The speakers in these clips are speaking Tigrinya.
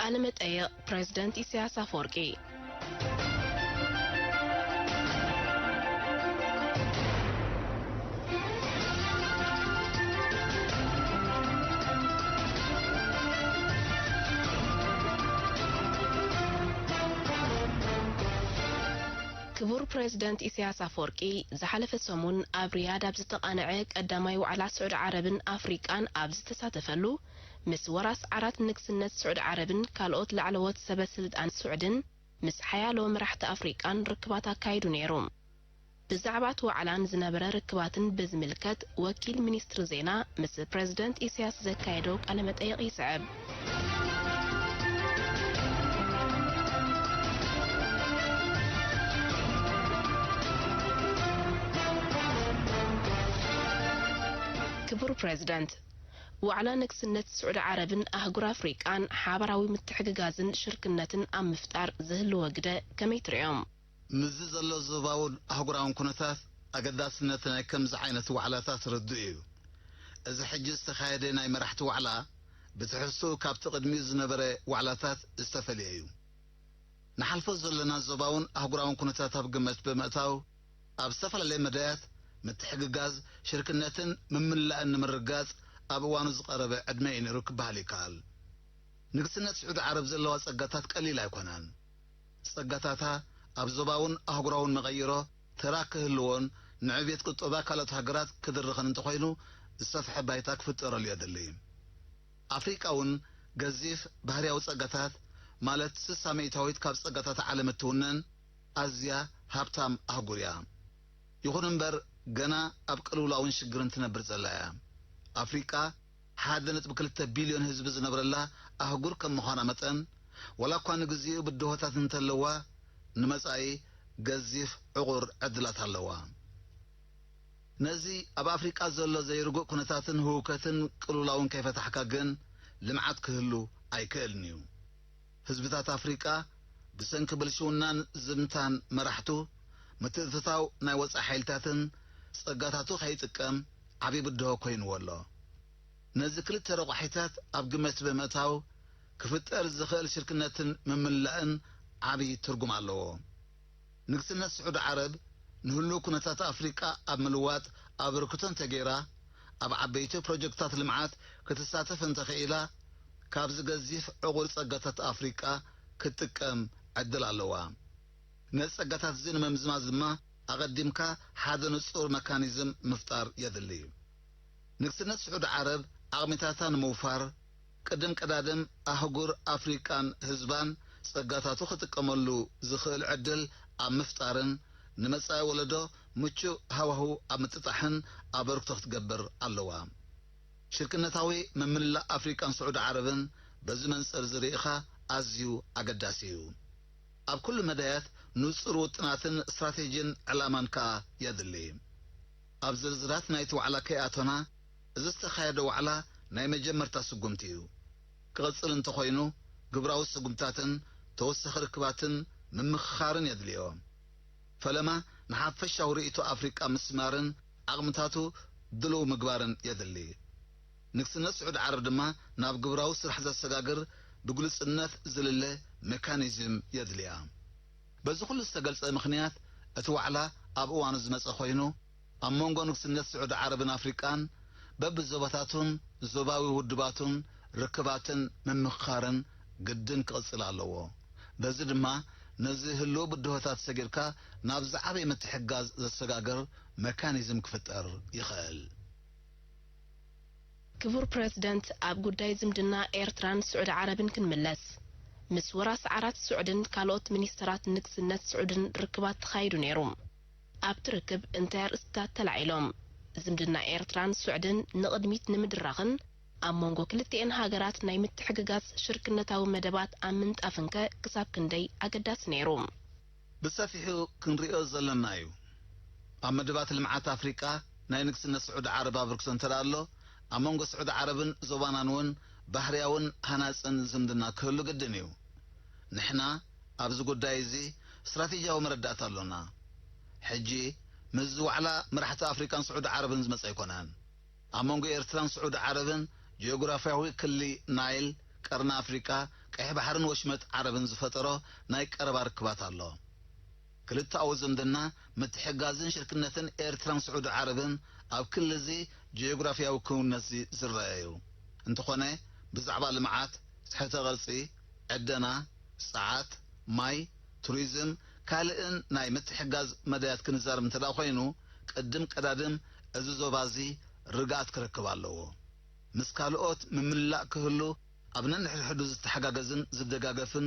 ቃለ መጠይቕ ፕሬዝደንት ኢሳያስ ኣፈወርቂ። ክቡር ፕሬዝደንት ኢሳያስ ኣፈወርቂ ዝሓለፈ ሰሙን ኣብ ሪያድ ኣብ ዝተቓነዐ ቀዳማይ ዋዕላ ስዑዲ ዓረብን ኣፍሪቃን ኣብ ዝተሳተፈሉ፣ ምስ ወራስ ዓራት ንግስነት ስዑዲ ዓረብን ካልኦት ላዕለዎት ሰበ ስልጣን ስዑድን ምስ ሓያሎ መራሕቲ ኣፍሪቃን ርክባት ኣካይዱ ነይሩ። ብዛዕባ እቲ ዋዕላን ዝነበረ ርክባትን ብዝምልከት ወኪል ሚኒስትሪ ዜና ምስ ፕሬዝደንት ኢሳያስ ዘካየዶ ቃለ መጠይቕ ይስዕብ። ክቡር ፕሬዝደንት፣ ዋዕላ ንግስነት ስዑዲ ዓረብን ኣህጉር ኣፍሪቃን ሓበራዊ ምትሕግጋዝን ሽርክነትን ኣብ ምፍጣር ዝህልዎ ግደ ከመይ ትርእዮም? ምስዚ ዘሎ ዞባውን ኣህጉራውን ኩነታት ኣገዳስነት ናይ ከምዚ ዓይነት ዋዕላታት ርዱእ እዩ። እዚ ሕጂ ዝተኻየደ ናይ መራሕቲ ዋዕላ ብትሕዝትኡ ካብቲ ቅድሚኡ ዝነበረ ዋዕላታት ዝተፈልየ እዩ። ንሓልፎ ዘለና ዞባውን ኣህጉራውን ኩነታት ኣብ ግምት ብምእታው፣ ኣብ ዝተፈላለየ መዳያት ምትሕግጋዝ፣ ሽርክነትን ምምላእን ንምርግጋጽ ኣብ እዋኑ ዝቐረበ ዕድመ እዩ ነይሩ ክበሃል ይከኣል። ንግስነት ስዑዲ ዓረብ ዘለዋ ጸጋታት ቀሊል ኣይኮነን። ጸጋታታ ኣብ ዞባውን ኣህጉራውን መቐይሮ ተራ ክህልዎን ንዕብየት ቁጠባ ካልኦት ሃገራት ክድርኽን እንተኾይኑ፣ ዝሰፍሐ ባይታ ክፍጠረሉ የድሊ። ኣፍሪቃ እውን ገዚፍ ባህርያዊ ጸጋታት፣ ማለት ስሳ ሚእታዊት ካብ ጸጋታት ዓለም እትውነን ኣዝያ ሃብታም ኣህጉር እያ። ይኹን እምበር፣ ገና ኣብ ቅልውላውን ሽግርን ትነብር ዘላ እያ። ኣፍሪቃ ሓደ ነጥቢ ክልተ ቢልዮን ህዝቢ ዝነብረላ ኣህጉር ከም ምዃና መጠን፣ ዋላ እኳ ንግዚኡ ብድሆታት እንተለዋ፣ ንመጻኢ ገዚፍ ዕቑር ዕድላት ኣለዋ። ነዚ ኣብ ኣፍሪቃ ዘሎ ዘይርጉእ ኩነታትን ህውከትን ቅልውላውን ከይፈታሕካ ግን ልምዓት ክህሉ ኣይክእልን እዩ። ህዝብታት ኣፍሪቃ ብሰንኪ ብልሽውናን ዝምታን መራሕቱ፣ ምትእትታው ናይ ወጻኢ ሓይልታትን ጸጋታቱ ከይጥቀም ዓቢ ብድሆ ኮይንዎ ኣሎ። ነዚ ክልተ ረቋሒታት ኣብ ግምት ብምእታው ክፍጠር ዝኽእል ሽርክነትን ምምላእን ዓቢ ትርጉም ኣለዎ። ንግስነት ስዑዲ ዓረብ ንህሉው ኩነታት ኣፍሪቃ ኣብ ምልዋጥ ኣበርክቶ እንተገይራ፣ ኣብ ዓበይቲ ፕሮጀክታት ልምዓት ክትሳተፍ እንተኽኢላ፣ ካብዚ ገዚፍ ዕቑር ጸጋታት ኣፍሪቃ ክትጥቀም ዕድል ኣለዋ። ነዚ ጸጋታት እዚ ንምምዝማዝ ድማ፣ ኣቐዲምካ ሓደ ንጹር መካኒዝም ምፍጣር የድሊ። ንግስነት ስዑዲ ዓረብ ዓቕሚታታ ንምውፋር፣ ቅድም ቀዳድም ኣህጉር ኣፍሪቃን ህዝባን ጸጋታቱ ክጥቀመሉ ዝኽእል ዕድል ኣብ ምፍጣርን ንመጻኢ ወለዶ ምቹእ ሃዋህው ኣብ ምጥጣሕን ኣበርክቶ ክትገብር ኣለዋ። ሽርክነታዊ ምምልላእ ኣፍሪቃን ስዑዲ ዓረብን በዚ መንጽር እዚ ርኢኻ ኣዝዩ ኣገዳሲ እዩ። ኣብ ኩሉ መዳያት ንጹር ውጥናትን ስትራቴጂን ዕላማን ከኣ የድሊ። ኣብ ዝርዝራት ናይቲ ዋዕላ ከይኣቶና፣ እዚ ዝተኻየደ ዋዕላ ናይ መጀመርታ ስጉምቲ እዩ። ክቕጽል እንተኾይኑ፣ ግብራዊ ስጉምታትን ተወሳኺ ርክባትን ምምኽኻርን የድልዮ። ፈለማ ንሓፈሻዊ ርእይቶ ኣፍሪቃ ምስማርን ዓቕምታቱ ድሉው ምግባርን የድሊ። ንግስነት ስዑዲ ዓረብ ድማ ናብ ግብራዊ ስራሕ ዘሰጋግር ብግሉጽነት ዝልለ ሜካኒዝም የድልያ። በዚ ኩሉ ዝተገልጸ ምኽንያት እቲ ዋዕላ ኣብ እዋኑ ዝመጸ ኮይኑ፣ ኣብ መንጎ ንግስነት ስዑዲ ዓረብን ኣፍሪቃን በብዞባታቱን ዞባዊ ውድባቱን ርክባትን ምምኽኻርን ግድን ክቕጽል ኣለዎ። በዚ ድማ ነዚ ህሉው ብድሆታት ሰጊርካ ናብ ዝዓበየ ምትሕግጋዝ ዘሰጋግር መካኒዝም ክፍጠር ይኽእል። ክቡር ፕረዚደንት፣ ኣብ ጉዳይ ዝምድና ኤርትራን ስዑዲ ዓረብን ክንምለስ። ምስ ወራስ ዓራት ስዑድን ካልኦት ሚኒስተራት ንግስነት ስዑድን ርክባት ተኻይዱ ነይሩ። ኣብቲ ርክብ እንታይ ኣርእስትታት ተላዒሎም? ዝምድና ኤርትራን ስዑድን ንቕድሚት ንምድራኽን ኣብ መንጎ ክልቲኤን ሃገራት ናይ ምትሕግጋዝ ሽርክነታዊ መደባት ኣብ ምንጣፍንከ ክሳብ ክንደይ ኣገዳሲ ነይሩ? ብሰፊሑ ክንሪኦ ዘለና እዩ። ኣብ መደባት ልምዓት ኣፍሪቃ ናይ ንግስነት ስዑዲ ዓረብ ኣበርክቶ እንተ ደኣ ኣሎ፣ ኣብ መንጎ ስዑዲ ዓረብን ዞባናን እውን ባህርያውን ሃናጽን ዝምድና ክህሉ ግድን እዩ። ንሕና ኣብዚ ጉዳይ እዚ ስትራቴጂያዊ መረዳእታ ኣሎና። ሕጂ ምስዚ ዋዕላ መራሕቲ ኣፍሪቃን ስዑዲ ዓረብን ዝመጸ ኣይኮነን። ኣብ መንጎ ኤርትራን ስዑዲ ዓረብን ጂኦግራፍያዊ ክሊ ናይል፣ ቀርኒ ኣፍሪቃ፣ ቀይሕ ባሕርን ወሽመጥ ዓረብን ዝፈጠሮ ናይ ቀረባ ርክባት ኣሎ። ክልተኣዊ ዝምድና፣ ምትሕጋዝን ሽርክነትን ኤርትራን ስዑዲ ዓረብን ኣብ ክሊ እዚ ጂኦግራፍያዊ ክውንነት እዚ ዝረአ እዩ። እንተኾነ፣ ብዛዕባ ልምዓት፣ ትሕተ ቅርጺ፣ ዕደና፣ ጸዓት፣ ማይ፣ ቱሪዝም፣ ካልእን ናይ ምትሕጋዝ መዳያት ክንዛረብ እንተ ደኣ ኮይኑ፣ ቅድም ቀዳድም እዚ ዞባ እዚ ርግኣት ክረክብ ኣለዎ። ምስ ካልኦት ምምላእ ክህሉ፣ ኣብ ነንሕድሕዱ ዝተሓጋገዝን ዝደጋገፍን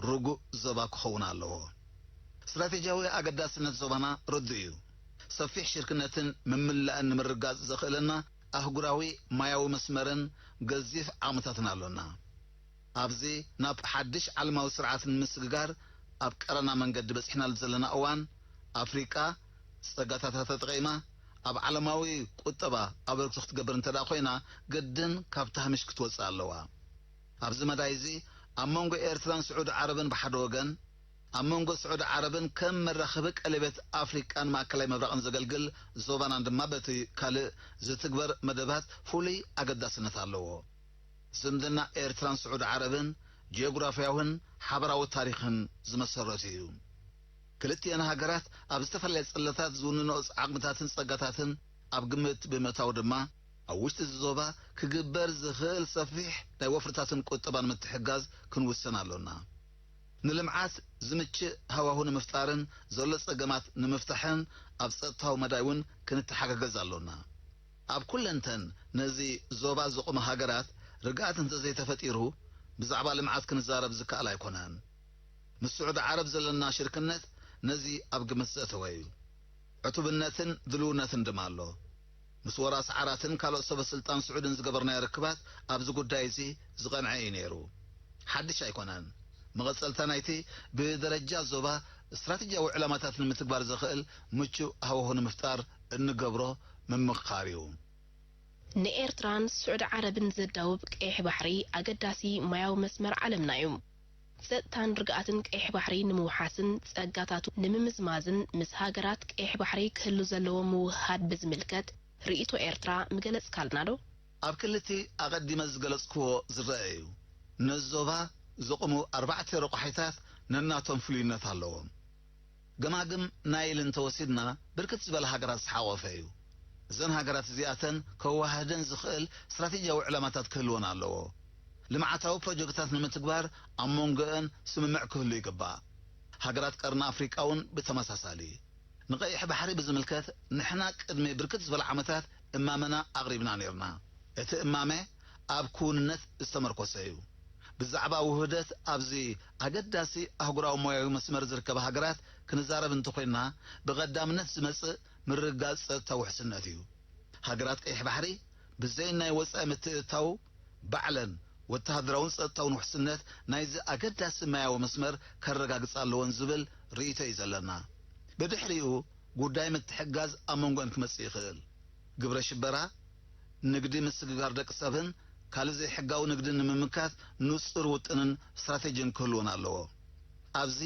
ርጉእ ዞባ ክኸውን ኣለዎ። ስትራቴጂያዊ ኣገዳስነት ዞባና ርዱእ እዩ። ሰፊሕ ሽርክነትን ምምላእን ንምርጋጽ ዘኽእለና ኣህጉራዊ ማያዊ መስመርን ገዚፍ ዓቕምታትን ኣሎና። ኣብዚ ናብ ሓድሽ ዓለማዊ ስርዓት ንምስግጋር ኣብ ቀረና መንገዲ በጺሕናሉ ዘለና እዋን፣ ኣፍሪቃ ጸጋታታ ተጠቒማ ኣብ ዓለማዊ ቁጠባ ኣበርክቶ ክትገብር እንተ ደኣ ኮይና፣ ግድን ካብቲ ሃሚሽ ክትወጽእ ኣለዋ። ኣብዚ መዳይ እዚ፣ ኣብ መንጎ ኤርትራን ስዑዲ ዓረብን ብሓደ ወገን፣ ኣብ መንጎ ስዑዲ ዓረብን ከም መራኸቢ ቀለቤት ኣፍሪቃን ማእከላይ ምብራቕን ዘገልግል ዞባናን ድማ በቲ ካልእ ዝትግበር መደባት ፍሉይ ኣገዳስነት ኣለዎ። ዝምድና ኤርትራን ስዑዲ ዓረብን ጂኦግራፍያውን ሓበራዊ ታሪኽን ዝመሰረቱ እዩ። ክልቲኤን ሃገራት ኣብ ዝተፈላለየ ጽላታት ዝውንንኦ ዓቕምታትን ጸጋታትን ኣብ ግምት ብምእታው ድማ፣ ኣብ ውሽጢ እዚ ዞባ ክግበር ዝኽእል ሰፊሕ ናይ ወፍርታትን ቁጠባን ምትሕጋዝ ክንውስን ኣሎና። ንልምዓት ዝምችእ ሃዋሁ ንምፍጣርን ዘሎ ጸገማት ንምፍታሕን ኣብ ጸጥታዊ መዳይ እውን ክንተሓጋገዝ ኣሎና። ኣብ ኩለንተን ነዚ ዞባ ዝቑማ ሃገራት ርግኣት እንተዘይተፈጢሩ፣ ብዛዕባ ልምዓት ክንዛረብ ዝከኣል ኣይኮነን። ምስ ስዑዲ ዓረብ ዘለና ሽርክነት ነዚ ኣብ ግምት ዘእተወ እዩ። ዕቱብነትን ድልውነትን ድማ ኣሎ። ምስ ወራስ ዓራትን ካልኦት ሰበ ስልጣን ስዑድን ዝገበርናዮ ርክባት ኣብዚ ጉዳይ እዚ ዝቐንዐ እዩ ነይሩ። ሓድሽ ኣይኮነን። መቐጸልታ ናይቲ ብደረጃ ዞባ ስትራቴጂያዊ ዕላማታት ንምትግባር ዘኽእል ምቹእ ሃዋሁ ንምፍጣር እንገብሮ ምምኽኻር እዩ። ንኤርትራን ስዑዲ ዓረብን ዘዳውብ ቀይሕ ባሕሪ ኣገዳሲ ማያዊ መስመር ዓለምና እዩ። ጸጥታን ርግኣትን ቀይሕ ባሕሪ ንምውሓስን ጸጋታቱ ንምምዝማዝን ምስ ሃገራት ቀይሕ ባሕሪ ክህሉ ዘለዎ ምውህሃድ ብዝምልከት ርእይቶ ኤርትራ ምገለጽካልና ዶ? ኣብ ክልቲ ኣቐዲመ ዝገለጽክዎ ዝረአ እዩ። ነዚ ዞባ ዝቑሙ ኣርባዕተ ረቋሒታት ነናቶም ፍሉይነት ኣለዎም። ገማግም ናይል እንተወሲድና ብርክት ዝበላ ሃገራት ዝሓቖፈ እዩ። እዘን ሃገራት እዚኣተን ከወሃህደን ዝኽእል ስትራቴጂያዊ ዕላማታት ክህልወን ኣለዎ። ልምዓታዊ ፕሮጀክትታት ንምትግባር ኣብ መንጎአን ስምምዕ ክህሉ ይግባእ። ሃገራት ቀርኒ ኣፍሪቃ እውን ብተመሳሳሊ። ንቐይሕ ባሕሪ ብዝምልከት ንሕና ቅድሚ ብርክት ዝበላ ዓመታት እማመና ኣቕሪብና ነይርና። እቲ እማመ ኣብ ክውንነት ዝተመርኮሰ እዩ። ብዛዕባ ውህደት ኣብዚ ኣገዳሲ ኣህጉራዊ ሞያዊ መስመር ዝርከባ ሃገራት ክንዛረብ እንተኾይንና፣ ብቐዳምነት ዝመጽእ ምርግጋጽ ጸጥታ ውሕስነት እዩ። ሃገራት ቀይሕ ባሕሪ ብዘይ ናይ ወጻኢ ምትእትታው ባዕለን ወተሃደራውን ጸጥታውን ውሕስነት ናይዚ ኣገዳሲ ማያዊ መስመር ከረጋግጻ ኣለወን ዝብል ርእይቶ እዩ ዘለና። ብድሕሪኡ ጉዳይ ምትሕግጋዝ ኣብ መንጎአን ክመጽእ ይኽእል። ግብረ ሽበራ፣ ንግዲ ምስግጋር ደቂ ሰብን ካልእ ዘይሕጋዊ ንግድን ንምምካት ንጹር ውጥንን ስትራቴጂን ክህልወን ኣለዎ። ኣብዚ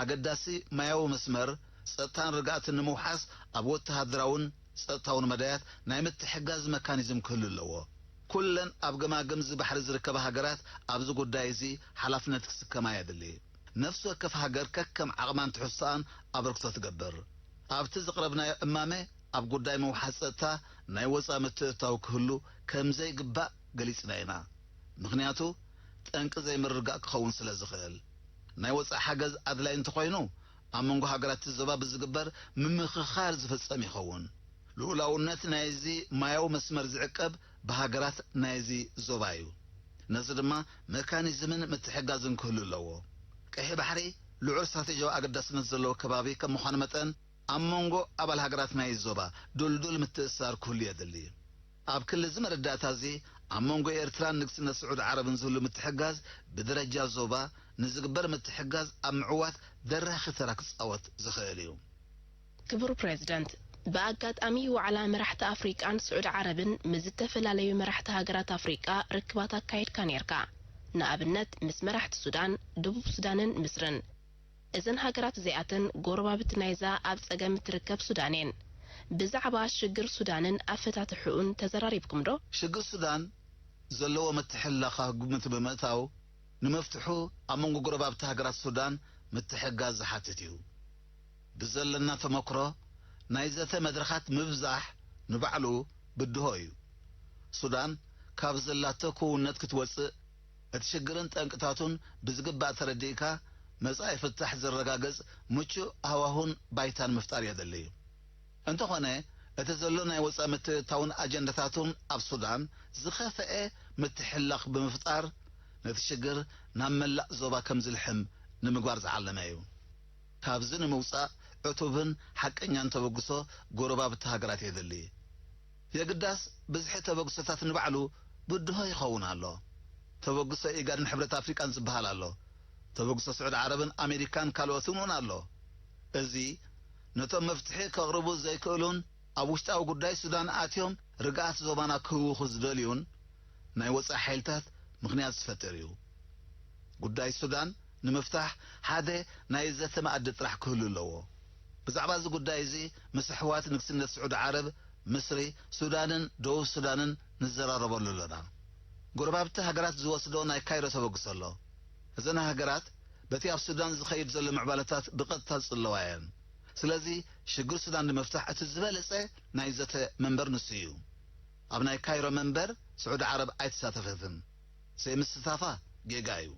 ኣገዳሲ ማያዊ መስመር ጸጥታን ርግኣትን ንምውሓስ ኣብ ወተሃደራውን ጸጥታውን መዳያት ናይ ምትሕግጋዝ መካኒዝም ክህሉ ኣለዎ። ኩለን ኣብ ገማግም እዚ ባሕሪ ዝርከባ ሃገራት ኣብዚ ጉዳይ እዚ ሓላፍነት ክስከማ የድሊ። ነፍሲ ወከፍ ሃገር ከከም ዓቕማን ትሕዝቶኣን ኣበርክቶ ትገብር። ኣብቲ ዘቕረብናዮ እማመ ኣብ ጉዳይ ምውሓስ ጸጥታ ናይ ወጻኢ ምትእትታው ክህሉ ከም ዘይግባእ ገሊጽና ኢና። ምኽንያቱ ጠንቂ ዘይምርግጋእ ክኸውን ስለ ዝኽእል። ናይ ወጻኢ ሓገዝ ኣድላይ እንተኾይኑ ኣብ መንጎ ሃገራት እቲ ዞባ ብዝግበር ምምኽኻር ዝፍጸም ይኸውን። ልኡላውነት ናይዚ ማያዊ መስመር ዝዕቀብ ብሃገራት ናይዚ ዞባ እዩ። ነዚ ድማ መካኒዝምን ምትሕግጋዝን ክህሉ ኣለዎ። ቀይሕ ባሕሪ ልዑል ስትራቴጂያዊ ኣገዳስነት ዘለዎ ከባቢ ከም ምዃኑ መጠን ኣብ መንጎ ኣባል ሃገራት ናይዚ ዞባ ድልዱል ምትእስሳር ክህሉ የድሊ። ኣብ ክሊ እዚ መረዳእታ እዚ ኣብ መንጎ ኤርትራን ንግስነት ስዑዲ ዓረብን ዝህሉ ምትሕግጋዝ ብደረጃ ዞባ ንዝግበር ምትሕግጋዝ ኣብ ምዕዋት ደራኺ ተራ ክጻወት ዝኽእል እዩ። ክቡር ፕሬዝደንት፣ ብኣጋጣሚ ዋዕላ መራሕቲ ኣፍሪቃን ስዑዲ ዓረብን ምስ ዝተፈላለዩ መራሕቲ ሃገራት ኣፍሪቃ ርክባት ኣካይድካ ነይርካ። ንኣብነት ምስ መራሕቲ ሱዳን፣ ደቡብ ሱዳንን ምስርን። እዘን ሃገራት እዚኣተን ጎረባብቲ ናይዛ ኣብ ጸገም እትርከብ ሱዳን እየን። ብዛዕባ ሽግር ሱዳንን ኣፈታትሕኡን ተዘራሪብኩም ዶ? ሽግር ሱዳን ዘለዎ ምትሕልላኽ ኣብ ግምት ብምእታው፣ ንምፍትሑ ኣብ መንጎ ጎረባብቲ ሃገራት ሱዳን ምትሕጋዝ ዝሓትት እዩ። ብዘለና ተመክሮ፣ ናይ ዘተ መድረኻት ምብዛሕ ንባዕሉ ብድሆ እዩ። ሱዳን ካብ ዘላቶ ክውንነት ክትወጽእ፣ እቲ ሽግርን ጠንቅታቱን ብዝግባእ ተረዲእካ፣ መጻኢ ፍታሕ ዘረጋግጽ ምቹእ ሃዋሁን ባይታን ምፍጣር የድሊ እዩ። እንተኾነ፣ እቲ ዘሎ ናይ ወጻኢ ምትእትታውን ኣጀንዳታቱን ኣብ ሱዳን ዝኸፍአ ምትሕልላኽ ብምፍጣር፣ ነቲ ሽግር ናብ መላእ ዞባ ከም ዝልሕም ንምግባር ዝዓለመ እዩ። ካብዚ ንምውጻእ፣ ዕቱብን ሓቀኛን ተበግሶ ጎረባብቲ ሃገራት የድሊ። የግዳስ፣ ብዝሒ ተበግሶታት ንባዕሉ ብድሆ ይኸውን ኣሎ። ተበግሶ ኢጋድን ሕብረት ኣፍሪቃን ዝበሃል ኣሎ። ተበግሶ ስዑዲ ዓረብን ኣሜሪካን ካልኦትን እውን ኣሎ። እዚ፣ ነቶም መፍትሒ ከቕርቡ ዘይክእሉን ኣብ ውሽጣዊ ጉዳይ ሱዳን ኣትዮም ርግኣት ዞባና ክህውኹ ዝደልዩን ናይ ወጻኢ ሓይልታት ምኽንያት ዝፈጥር እዩ። ጉዳይ ሱዳን ንምፍታሕ ሓደ ናይ ዘተ መኣዲ ጥራሕ ክህሉ ኣለዎ። ብዛዕባ እዚ ጉዳይ እዚ፣ ምስ ኣሕዋት ንግስነት ስዑዲ ዓረብ፣ ምስሪ፣ ሱዳንን ደቡብ ሱዳንን ንዘራረበሉ ኣለና። ጎረባብቲ ሃገራት ዝወስዶ ናይ ካይሮ ተበግሶ ኣሎ። እዘን ሃገራት በቲ ኣብ ሱዳን ዝኸይድ ዘሎ ምዕባለታት ብቐጥታ ዝጽለዋ እየን። ስለዚ፣ ሽግር ሱዳን ንምፍታሕ እቲ ዝበለጸ ናይ ዘተ መንበር ንሱ እዩ። ኣብ ናይ ካይሮ መንበር ስዑዲ ዓረብ ኣይተሳተፈትን። ዘይምስታፋ ጌጋ እዩ።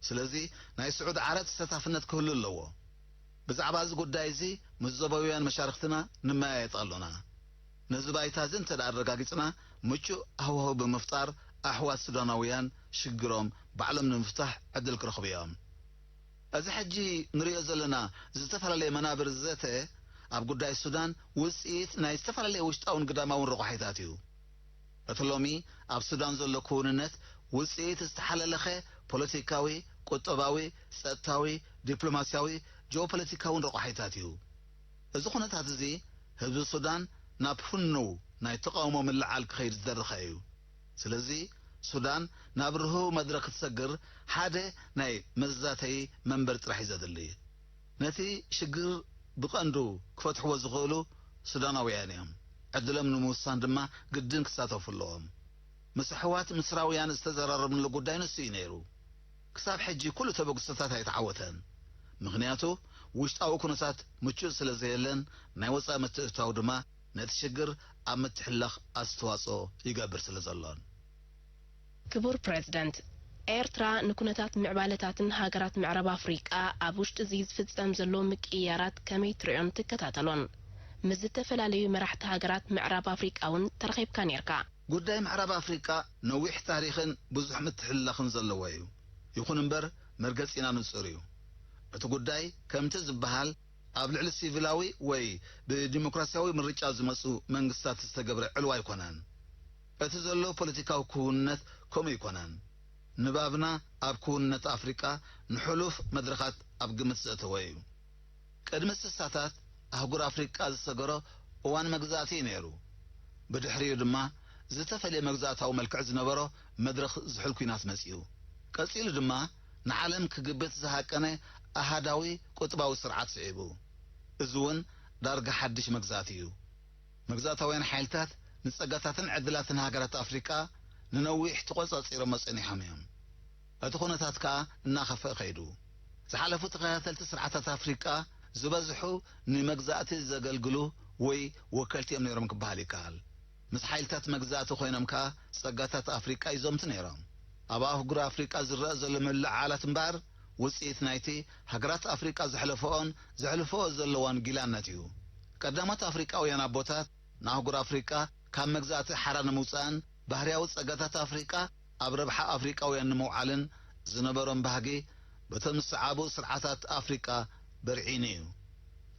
ስለዚ፣ ናይ ስዑዲ ዓረብ ተሳታፍነት ክህሉ ኣለዎ። ብዛዕባ እዚ ጉዳይ እዚ ምስ ዞባውያን መሻርኽትና ንመያየጥ ኣሎና። ነዚ ባይታ እዚ እንተ ደኣ ኣረጋጊጽና፣ ምቹእ ሃዋህው ብምፍጣር፣ ኣሕዋት ሱዳናውያን ሽግሮም ባዕሎም ንምፍታሕ ዕድል ክረኽቡ እዮም። እዚ ሕጂ ንሪኦ ዘለና ዝተፈላለየ መናብር ዘተ፣ ኣብ ጉዳይ ሱዳን ውጽኢት ናይ ዝተፈላለየ ውሽጣውን ግዳማውን ረቋሒታት እዩ። እቲ ሎሚ ኣብ ሱዳን ዘሎ ክውንነት ውጽኢት ዝተሓለለኸ ፖለቲካዊ፣ ቁጠባዊ፣ ጸጥታዊ፣ ዲፕሎማስያዊ፣ ጂኦፖለቲካውን ረቋሒታት እዩ። እዚ ኩነታት እዚ ህዝቢ ሱዳን ናብ ፍኑው ናይ ተቓውሞ ምልዓል ክኸይድ ዝደረኸ እዩ። ስለዚ ሱዳን ናብ ርሁው መድረኽ ክትሰግር ሓደ ናይ መዛተዪ መንበር ጥራሕ እዩ ዘድሊ። ነቲ ሽግር ብቐንዱ ክፈትሕዎ ዝኽእሉ ሱዳናውያን እዮም። ዕድሎም ንምውሳን ድማ ግድን ክሳተፉ ኣለዎም። ምስ ኣሕዋት ምስራውያን ዝተዘራረብንሉ ጉዳይ ንሱ እዩ ነይሩ። ክሳብ ሕጂ ኩሉ ተበግሶታት ኣይተዓወተን። ምኽንያቱ ውሽጣዊ ኩነታት ምቹእ ስለ ዘየለን፣ ናይ ወጻኢ ምትእትታው ድማ ነቲ ሽግር ኣብ ምትሕልላኽ ኣስተዋጽኦ ይገብር ስለ ዘሎን። ክቡር ፕረዚደንት፣ ኤርትራ ንኩነታት ምዕባለታትን ሃገራት ምዕራብ ኣፍሪቃ ኣብ ውሽጢ እዚ ዝፍጸም ዘሎ ምቅይያራት ከመይ ትርእዮን ትከታተሎን? ምስ ዝተፈላለዩ መራሕቲ ሃገራት ምዕራብ ኣፍሪቃ እውን ተረኺብካ ነይርካ። ጉዳይ ምዕራብ ኣፍሪቃ ነዊሕ ታሪኽን ብዙሕ ምትሕልላኽን ዘለዎ እዩ። ይኹን እምበር፣ መርገጺና ንጹር እዩ። እቲ ጉዳይ ከምቲ ዝበሃል ኣብ ልዕሊ ሲቪላዊ ወይ ብዲሞክራሲያዊ ምርጫ ዝመጹ መንግስታት ዝተገብረ ዕልዋ ኣይኮነን። እቲ ዘሎ ፖለቲካዊ ክውንነት ከምኡ ኣይኮነን። ንባብና ኣብ ክውንነት ኣፍሪቃ ንሕሉፍ መድረኻት ኣብ ግምት ዘእተወ እዩ። ቅድሚ ስሳታት ኣህጉር ኣፍሪቃ ዝሰገሮ እዋን መግዛእቲ እዩ ነይሩ። ብድሕሪኡ ድማ ዝተፈልየ መግዛእታዊ መልክዕ ዝነበሮ መድረኽ ዝሑል ኲናት መጺኡ። ቀጺሉ ድማ ንዓለም ክግብት ዝሃቀነ ኣሃዳዊ ቁጥባዊ ስርዓት ስዒቡ። እዚ እውን ዳርጋ ሓድሽ መግዛእቲ እዩ። መግዛእታውያን ሓይልታት ንጸጋታትን ዕድላትን ሃገራት ኣፍሪቃ ንነዊሕ ተቖጻጺሮሞ ጸኒሖም እዮም። እቲ ኩነታት ከኣ እናኸፍአ ከይዱ። ዝሓለፉ ተኸታተልቲ ስርዓታት ኣፍሪቃ ዝበዝሑ ንመግዛእቲ ዘገልግሉ ወይ ወከልቲ እዮም ነይሮም ክበሃል ይከኣል። ምስ ሓይልታት መግዛእቲ ኮይኖም ከኣ ጸጋታት ኣፍሪቃ ይዘምቱ ነይሮም። ኣብ ኣህጉር ኣፍሪቃ ዝረኣ ዘሎ ምልዕዓላት እምበኣር ውጽኢት ናይቲ ሃገራት ኣፍሪቃ ዘሕለፈኦን ዘሕልፈኦ ዘለዋን ጊላነት እዩ። ቀዳሞት ኣፍሪቃውያን ኣቦታት ንኣህጉር ኣፍሪቃ ካብ መግዛእቲ ሓራ ንምውጻእን ባህርያዊ ጸጋታት ኣፍሪቃ ኣብ ረብሓ ኣፍሪቃውያን ንምውዓልን ዝነበሮም ባህጊ በቶም ዝሰዓቡ ስርዓታት ኣፍሪቃ በርዒኑ እዩ።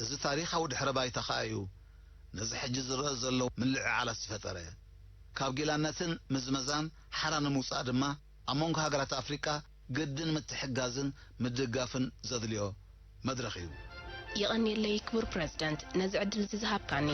እዚ ታሪኻዊ ድሕረ ባይታ ከኣ እዩ ነዚ ሕጂ ዝረኣ ዘሎ ምልዕዓላት ዝፈጠረ። ካብ ጊላነትን ምዝመዛን ሓራ ንምውጻእ ድማ ኣብ መንጎ ሃገራት ኣፍሪቃ ግድን ምትሕጋዝን ምድጋፍን ዘድልዮ መድረኽ እዩ። የቐንየለይ ክቡር ፕረዚደንት ነዚ ዕድል እዚ ዝሃብካኒ።